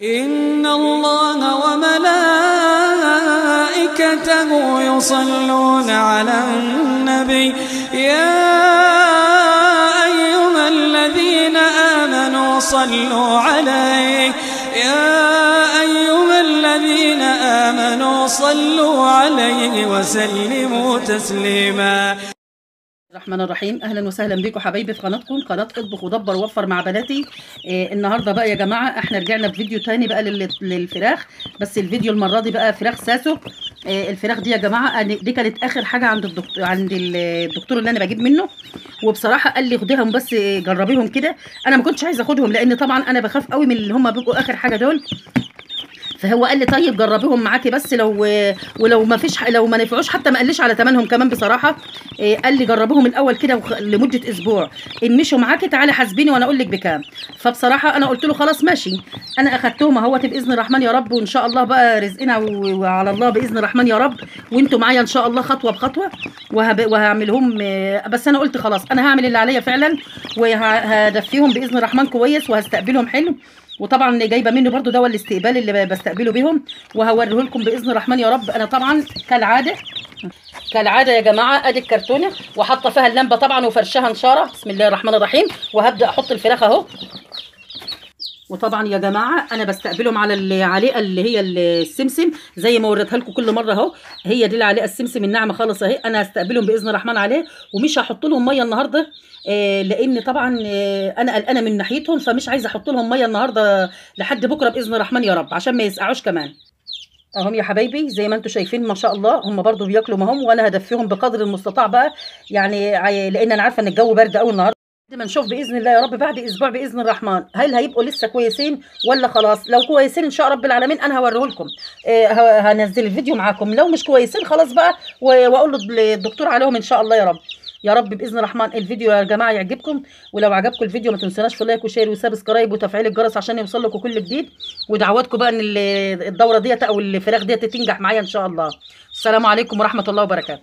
إن الله وملائكته يصلون على النبي يا أيها الذين آمنوا صلوا عليه يا أيها الذين آمنوا صلوا عليه وسلموا تسليما. الرحمن الرحيم. اهلا وسهلا بيكم حبايبي في قناتكم، قناة اطبخ ودبر ووفر مع بناتي. النهارده بقى يا جماعة احنا رجعنا بفيديو تاني بقى للفراخ، بس الفيديو المرة دي بقى فراخ ساسو. الفراخ دي يا جماعة دي كانت اخر حاجة عند الدكتور، عند الدكتور اللي انا بجيب منه، وبصراحة قال لي خديهم بس جربيهم كده. انا ما كنتش عايزه اخدهم لان طبعا انا بخاف قوي من اللي هم بيبقوا اخر حاجة دول، فهو قال لي طيب جربيهم معاكي بس لو ولو ما فيش، لو ما نفعوش حتى ما قاليش على ثمنهم كمان بصراحة. قال لي جربيهم الاول كده لمدة اسبوع، ان مشوا معاكي تعالي حاسبيني وانا اقول لك بكام. فبصراحة انا قلت له خلاص ماشي، انا اخدتهم اهوت باذن الرحمن يا رب، وان شاء الله بقى رزقنا وعلى الله باذن الرحمن يا رب، وانتم معايا ان شاء الله خطوة بخطوة وهعملهم. بس انا قلت خلاص انا هعمل اللي عليا فعلا وهدفيهم باذن الرحمن كويس وهستقبلهم حلو، وطبعا جايبه منه برده دواء الاستقبال اللي بستقبله بيهم وهوريه لكم باذن الرحمن يا رب. انا طبعا كالعادة يا جماعة ادي الكرتونه وحاطه فيها اللمبة طبعا وفرشها نشاره، بسم الله الرحمن الرحيم، وهبدا احط الفراخ اهو. وطبعا يا جماعة انا بستقبلهم على العليقه اللي هي السمسم زي ما وريتها لكم كل مرة اهو، هي دي العليقه السمسم الناعمة خالص اهي. انا هستقبلهم باذن الرحمن عليه، ومش هحط لهم مية النهارده لان طبعا انا قلقانة من ناحيتهم، فمش عايزه احط لهم مية النهارده لحد بكره باذن الرحمن يا رب عشان ما يسقعوش كمان. اهم يا حبايبي زي ما انتم شايفين ما شاء الله هم برضو بياكلوا ما هم، وانا هدفيهم بقدر المستطاع بقى يعني، لان انا عارفه ان الجو برد قوي النهارده. ما نشوف باذن الله يا رب بعد اسبوع باذن الرحمن هل هيبقوا لسه كويسين ولا خلاص. لو كويسين ان شاء رب العالمين انا هوريه لكم، هنزل الفيديو معاكم. لو مش كويسين خلاص بقى واقول للدكتور عليهم ان شاء الله يا رب. يا رب باذن الرحمن الفيديو يا جماعة يعجبكم، ولو عجبكم الفيديو ما تنسوناش في like و share و subscribe وتفعيل الجرس عشان يوصل لكم كل جديد، ودعواتكم بقى ان الدورة ديت او الفراخ ديت تنجح معايا ان شاء الله. السلام عليكم ورحمة الله وبركاته.